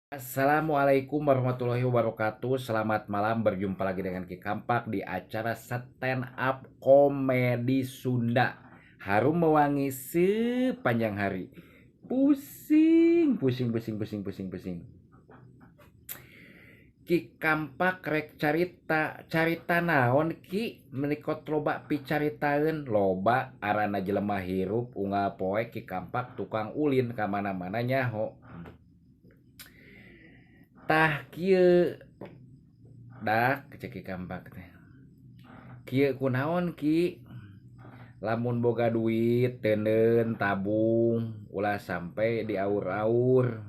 Assalamualaikum warahmatullahi wabarakatuh. Selamat malam, berjumpa lagi dengan Ki Kampak di acara stand up komedi Sunda. Harum mewangi sepanjang hari. Pusing, pusing, pusing, pusing, pusing, pusing. Ki Kampak rek carita, carita naon Ki? Meuni kot loba picaritaeun, loba arana jelema hirup unggal poe. Ki Kampak tukang ulin ka mana-mana nyaho. Tah kieu dak cek Ki Kampak teh. Kieu kunaon Ki? Lamun boga duit teuneun tabung, ulah sampai diaur-aur.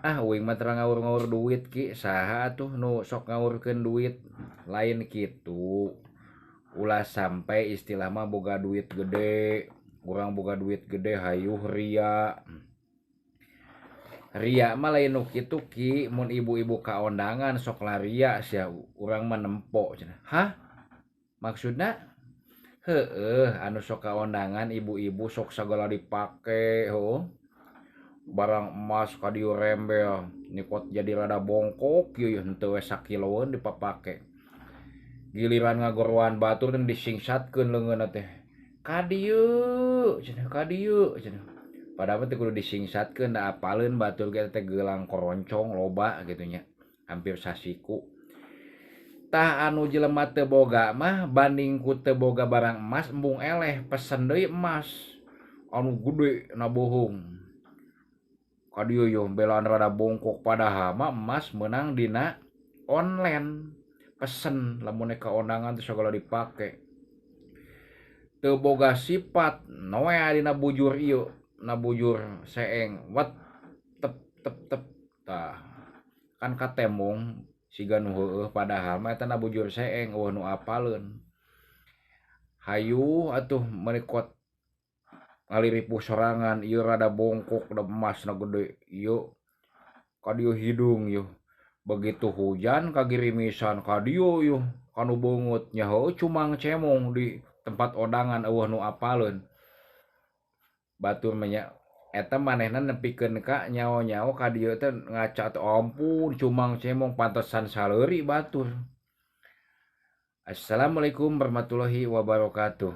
Ah, uing mah teu ngaur-ngaur duit Ki, saha atuh nu sok ngaurkeun duit? Lain kitu. Ulah sampai istilah mah boga duit gede, urang boga duit gede hayuh ria. Ria mah lain nu kitu Ki, mun ibu-ibu kaondangan sok laria sia, urang mah nempo cenah. Hah? Maksudna? Heueuh, anu sok kaondangan ibu-ibu sok sagala dipake heueuh. Barang emas ka dieu rembel, nikot jadi rada bongkok ieu henteu we sakiloeun dipapake. Giliran ngagoroan batur teh disingsatkeun leungeunna teh. Ka dieu cenah, ka dieu cenah. Padahal mah teu kudu disingsatkeun, da apaleun batur ge teh gelang koroncong loba kitu nya, hampir sasiku. Tah anu jelema teu boga mah banding ku teu boga barang emas embung eleh pesen deui emas anu gede na bohong. Ka dieu yeuh belaan rada bongkok, padahal mah emas meunang dina online pesen, lamun ka ondangan teh sagala dipake. Teu boga sifat noea dina bujur ieu, na bujur seeng wet tep tep tep. Tah kan katemung siga nu heueuh, padahal mah eta na bujur seeng eueuh nu apaleun. Hayu atuh meuni kot ngaliripuh sorangan ieu rada bongkok da emasna gede ieu ka dieu hidung ieu. Begitu hujan kagirimisan ka dieu ieu kanu beungeut nya heueuh cumang cemong di tempat odangan eueuh nu apaleun. Batur mah nya eta manehna nepikeun ka nyaho-nyaho ka dieu teh ngaca teh ampun cumang cemong pantesan saleuri batur. Assalamualaikum warahmatullahi wabarakatuh.